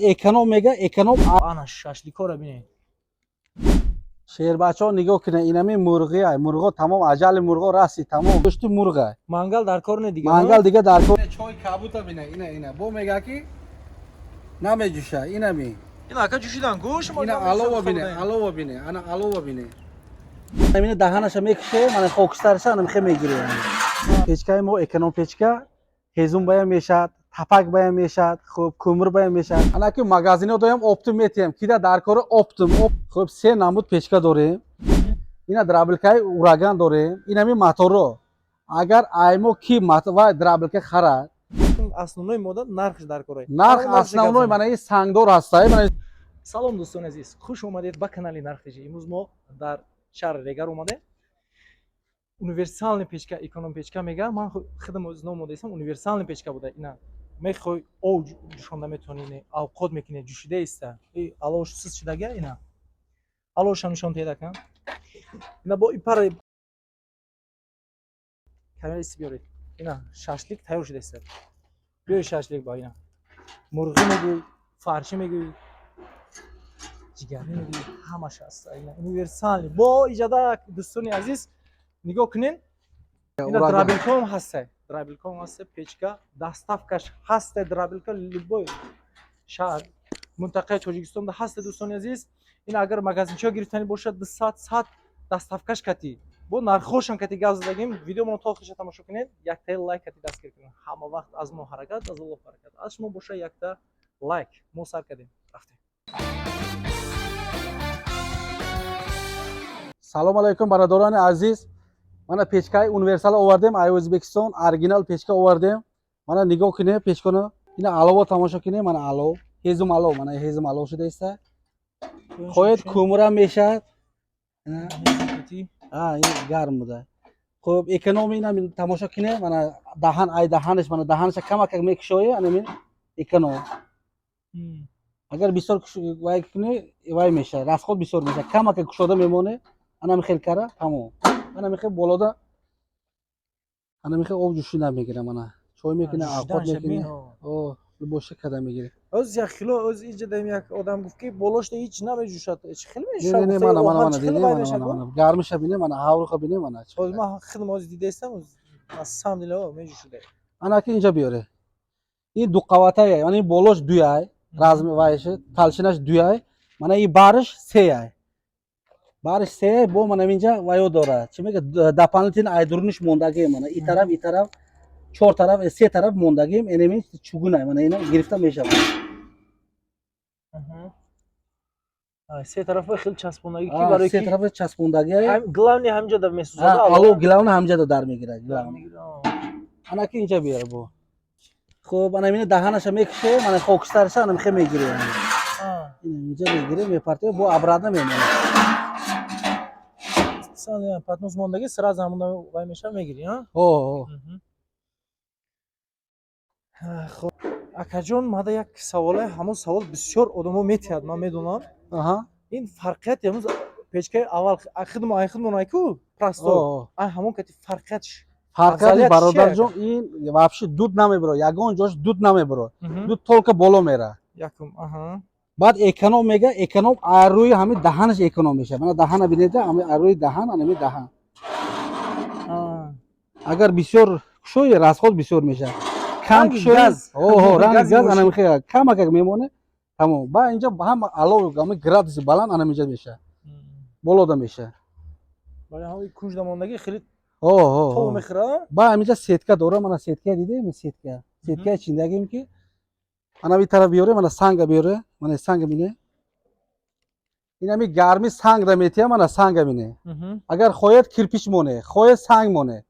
Эконом мега, эконом. Ана шашликора бинед. Шербачаҳо, нигоҳ кунед, инами мурғи, мурғо тамом, аҷали мурғо расид, тамом. Гӯшти мурға. Мангал дар кор не дига. Мангал дига дар кор. Чой кабута бина, ина, ина. Бо мега ки намеҷӯша, инами. Ин ака ҷӯшидан гӯш. Ина алова бине, алова бине, ана алова бине. Ина даҳанаша мекише, мана хокистарша ана мехе мегире. Печкаи мо эконом печка, ҳезум баям мешад, тапак баям мешад, хуб, кӯмир баям мешад. Ана ки магазино доям, оптом метиҳем, кида дар кори оптом. Хуб, се намуд печка дорем. Ина дробилкаи Ураган дорем, инами моторо. Агар аймо ки вай дробилка харад, Основной мода нархш дар кор. Нарх основной мана ин сангдор ҳастай, мана. Салом, дӯстони азиз, хуш омадед ба канали Нарх ТЖ. Имрӯз мо дар шаҳри Регар омадем. Универсальный печка, эконом печка мега, ман худам оз ном модаистам, универсальный печка буда. Ина мехоҳӣ, ов ҷӯшонда метавонӣ, авқот мекунӣ, ҷӯшида иста. И аловш сиз шудага, ина аловшам нишон теҳед, ака. Ина бо ипара камера иси биёред. Ина шашлик тайёр шуда иста. Биёи шашлик ба, ина мурғӣ мегӯй, фаршӣ мегӯй, ҷигарӣ мегӯй, ҳамаш аст. Ина универсальный. Бо иҷода, дӯстони азиз, нигоҳ кунед, ина дробилком ҳаста, дробилком ҳаста, печка доставкаш ҳаста, дробилка любой шаҳр, минтақаи Тоҷикистонда ҳаста. Дӯстони азиз, ин агар магазинчиҳо гирифтанӣ бошад, 200 сад доставкаш кати, бо нархҳошам кати гап задагим. Видеомоно то охириша тамошо кунед, яктаи лайк кати дастгир кунед. Ҳама вақт аз мо ҳаракат, аз Аллоҳ баракат, аз шумо боша якта лайк. Мо сар кардем, рафтем. Салом алайкум, бародарони азиз. Мана печкаи универсал овардем ай Ӯзбекистон, оригинал печка овардем. Мана нигоҳ кунед печкано. Ина алово тамошо кунед, мана алов, ҳезум алов, мана ҳезум алов шуда иста. Хоҳед, кӯмирам мешад. Ин гарм буда. Хуб, эконом ина тамошо кунед, мана даҳан, ай даҳанаш, мана даҳанаша камакак мекушоӣ, анамин эконом. Агар бисёр вай кунӣ, вай мешавад, расход бисёр мешавад. Камакак кушода мемонӣ, анами хел кара, тамом. Анами хел болода, анами хел об ҷӯшида мегира, мана чой мекунӣ, авқот мекунӣ, о лубоша када мегирӣ. Оз як хило, оз иҷа даим, як одам гуфт, ки болошда ҳеҷ намеҷӯшад. Чӣ хел мешавад? Не, мана, мана, мана, дине, мана, мана, гармиша бине, мана ҳавруха бине, мана. Оз ман худам оз дидаистам, аз сам дила меҷӯшида. Ана ки инҷа биёре. Ин дуқаватае, мана ин болош дуяй, разми вайш, толщинаш дуяй, мана ин барш сеяй. Барш сеяй, бо мана инҷа ваё дорад. Чӣ мега, дополнительно ай дуруниш мондагӣ, мана и тараф, и тараф, чор тараф, се тараф мондагим, энеми чугунай, мана ина гирифта мешавад. Се тарафа хел часпондагӣ ки барои се тарафа часпондагӣ. Главный ҳамҷа да месӯзад. Алов главный ҳамҷа да дар мегирад, главный. Ана ки инҷа биёр бо. Хуб, ана ина даҳанаша мекише, мана хокистарша ана мехе мегире. Ина инҷа мегире, мепартое, бо обратно мемонад. Патнос мондагӣ, сразу ҳамона вай меша, мегири, а? О. Хуб, акаҷон, мада як саволе, ҳамон савол бисёр одамо метиҳад, ман медонам. Ин фарқияти ҳамун печкаи аввал, хидмо, ай хидмон, айку простой, ай ҳамон кати фарқиятш? Фарқияти, бародарҷон, ин вообще дуд намебиро, ягон ҷош дуд намебиро, дуд только боло мера. Якум, аҳа. Баъд эконом мега, эконом рӯи ҳамин даҳанаш эконом мешавад. Мана даҳана бинеда, ҳамин рӯи даҳан, анами даҳан. Агар бисёр кушои, расход бисёр мешавад. Кам кушои, оҳо, ранги газ, анами хел камакак мемоне, тамом. Ба инҷа ҳама алов, ҳами градуси баланд анаминҷа мешавад, болода мешавад. Кунҷда мондагӣ хеле оҳо тов мехӯрад. Ба ҳаминҷа сетка дора, мана сетка дидем, сетка, сеткаи чиндагим ки ана би тараф биёре, мана санга биёре, мана санга бине. Инами гарми сангра метиҳа, мана санга бине. Агар хоҳед, кирпич моне, хоҳед, санг моне.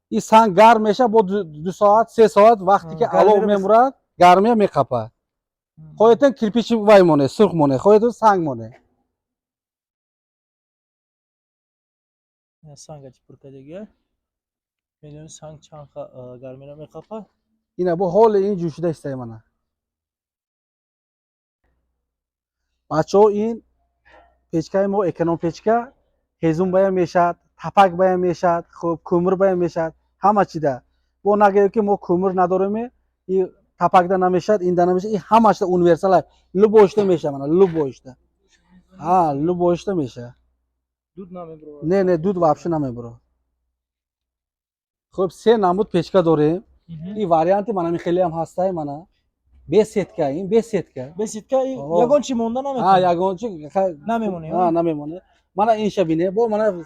Ин санг гарм мешавад, бо 2 соат, 3 соат, вақте ки алов мемурад, гармия меқапад. Хоҳедтон, кирпичи вай моне, сурх моне, хоҳедтон, санг моне. Санга чи пуркадагия, медонӣ, санг чанд гармиро меқапад. Ина бо ҳоли ин ҷӯшида истай, мана. Бачаҳо, ин печкаи мо эконом печка, ҳезум баям мешавад, тапак баям мешавад, хуб, кӯмир баям мешавад, ҳама чида. Бо нагӯем, ки мо кӯмир надорем. И Тапакда намешад, инда намешад, ин ҳамашда универсал, любой шда меша, мана любой шда. Ҳа, любой шда меша. Дуд намебурад? Не, не, дуд вообще намебурад. Хуб, се намуд печка дорем. Ин варианти мана хелеам ҳастай, мана без сетка, ин без сетка. Без сетка, ягон чи монда наметавонад? Ягон чи намемонад. Намемонад. Мана инша бине, бо мана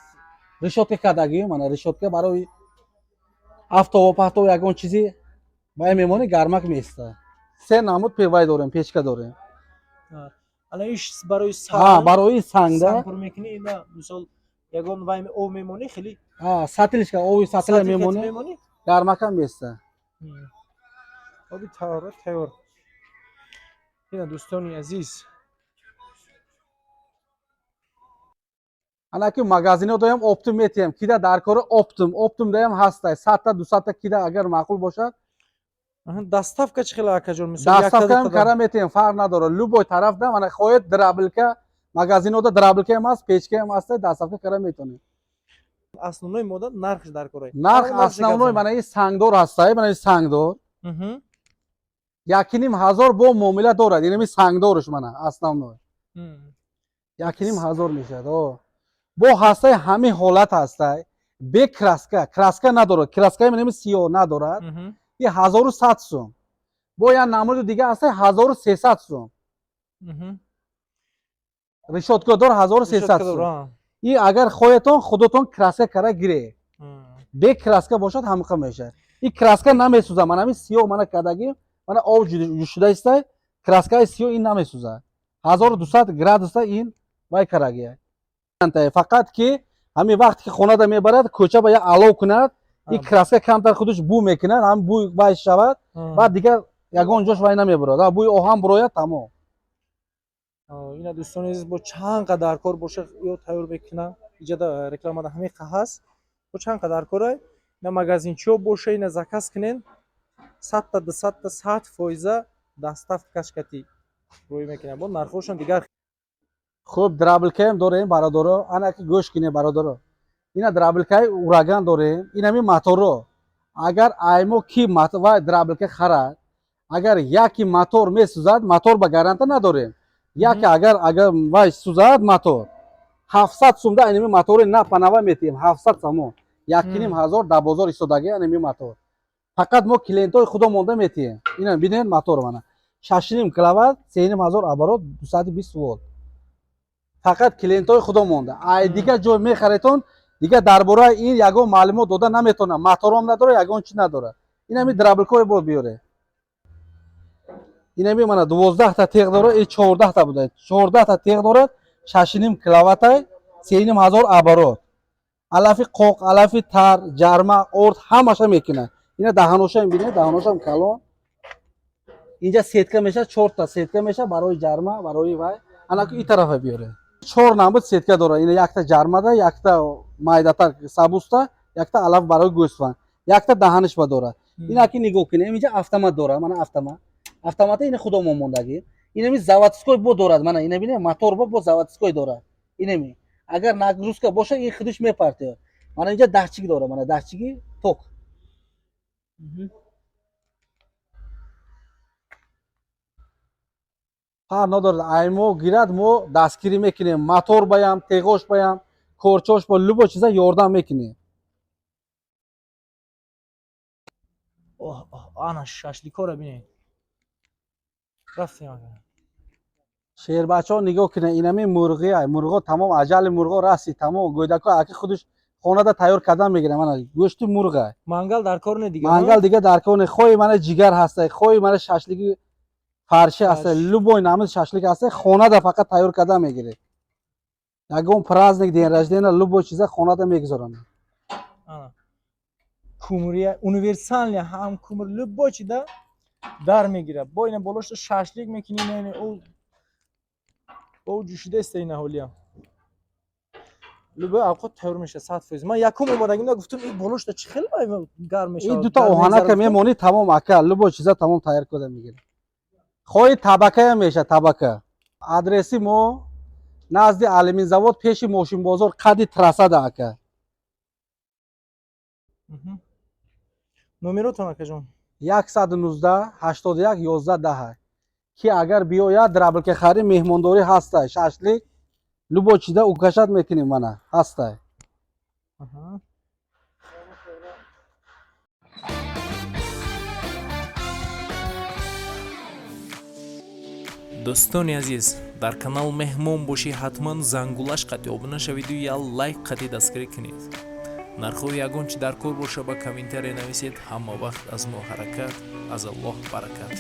решётка кардагӣ, мана решётка барои афтову пафтову ягон чизи вай мемонӣ, гармак меиста. Се намуд певай дорем, печка дорем. Ала иш барои санг? Барои сангда. Санг пур мекунӣ, ина мисол ягон вай об мемонӣ хеле. Сатилишка оби сатила мемонӣ, гармакам меиста. Оби тайёр, тайёр. Ина, дӯстони азиз. Анаки магазино доям, оптом метиҳем. Кида дар кори оптом, оптом даям ҳастай, 100 та, 200 та, кида агар маъқул бошад. Доставка чӣ хела, акаҷон? Доставкаам кара метиҳем, фарқ надорад, любой тараф да. Мана хоҳед дробилка, магазинода дробилкаам ҳаст, печкаам ҳаста, доставка кара метонем. Основной мода нархш дар кора. Нарх основной мана ин сангдор ҳастай, мана ин сангдор 1500, бо муомила дорад. Инами сангдорш, мана основной 1500 мешавад. Бо ҳастай ҳамин ҳолат ҳастай, бе краска, краска надорад, краскаи манами сиёҳ надорад, и 1100 сум. Бо як намуди дига ҳастай, 1300 сум, решёткадор, 1300 сум. И агар хоҳетон, худотон краска кара гире. Бе краска бошад, ҳамиқа мешавад. И краска намесӯзад, мана ҳамин сиёҳ мана кардагӣ, мана об ҷӯшида истай, краскаи сиёҳ ин намесӯзад. 1200 градуса ин вай карагия. Фақат ки ҳамин вақте ки хонада мебарад, кӯча ба як алов кунад, и краска камтар худаш бӯ мекунад, ҳам бӯй вай шавад, баъд дигар ягон ҷош вай намебурад, бӯи оҳан бурояд, тамом. Ина, дӯстони азиз, бо чанд қадар кор боша, ё тайёр мекунам, иҷада рекламада ҳамиқа ҳаст, бо чанд қадар кора, ина магазинчиҳо боша, ина заказ кунен, 100 та, 200 та, 100 фоиза доставкаш кати рӯй мекунам, бо нархҳошон дигар. Хуб, дробилкаем дорем, бародаро, ана ки гӯш кине, бародаро, ина дробилкаи Ураган дорем. Инами моторо агар аймо ки вай дробилка харад, агар яки мотор месӯзад, мотор ба гарантия надорем. Яке агар вай сӯзад мотор, 700 сумда инами мотори на панава метиҳем, 700 само, 1500 дар бозор истодаги инами мотор. Фақат мо клиентҳои худо монда метиҳем. Ина бинед, мотор мана 6,5 киловатт, 3500 оборот, 220 волт, фақат клиентҳои худо монда. Ай дигар ҷой мехаретон, дигар дар бораи ин ягон маълумот дода наметавонам, мотором надорад, ягон чи надорад. Инами дробилкое бо биёре. Инами мана 12 та теғ дорад, и 14 та буда, 14 та теғ дорад, 6,5 киловаттай, 3500 оборот, алафи қоқ, алафи тар, ҷарма, орд ҳамаша мекунад. Ина даҳаношам бинед, даҳаношам калон. Инҷа сетка мешавад, чорта сетка мешавад барои ҷарма, барои вай. Анаку и тарафа биёре, чор намуд сетка дорад. Ина якта ҷармада, якта майдатар сабуста, якта алаф барои гӯсфанд, якта даҳанишба дорад. Ина ки нигоҳ кунем, инҷа автомат дорад, мана автомат, автомата ина худомон мондагӣ. Инами заводской бо дорад, мана ина бинем, мотор бо заводской дорад. Инами агар нагрузка боша, ин худиш мепартояд. Мана инҷа датчик дорад, мана датчики ток. Фарқ надорад, ай мо гирад, мо дастгирӣ мекунем, мотор баям, теғош баям, корчош ба, любой чиза ёрдам мекунем. Оҳ, оҳ, ана шашликора бинед, рафтем ага. Шербачаҳо, нигоҳ кунед, инами мурғи, мурғо тамом, аҷали мурғо расид, тамом. Гӯйдако аки худаш хонада тайёр кардан мегирам, мана гӯшти мурға. Мангал дар кор не дига? Мангал дига дар кор не. Хоҳи мана ҷигар ҳастай, хоҳи мана шашлики фарши ҳастай, любой намуд шашлик ҳастай, хонада фақат тайёр кардан мегиред. Ягон праздник, день рождения, любой чиза хонада мегузаронед. Кумрия универсальный, ҳам кумр, любой чида дар мегирад. Бо ина болошта шашлик мекунӣ, о ҷӯшидаиста, ина ҳолия любой авқот тайёр мешавад 100%. Ман якум омадагим гуфтам, ин болошта чӣ хел гарм мешавад? Ин дута оҳанака мемонӣ, тамом, ака, любой чиза тамом тайёр карда мегирад. Хоҳи табакаям мешавад, табака. Адреси мо назди алюминзавод, пеши мошинбозор, қади трассада, ака. Номеротон, акаҷон? 119 81 11 10. Ки агар биёяд, дробилка хари, меҳмондорӣ ҳастай, шашлик, любой чиза угощать мекунем, мана ҳастай. Аҳа. Дӯстони азиз, дар канал меҳмон бошӣ, ҳатман зангулаш қатъи обуна шавиду я лайк қатъи дастгирӣ кунед. Нархҳои ягон чи дар кор боша, ба комментария нависед. Ҳама вақт аз мо ҳаракат, аз Аллоҳ баракат.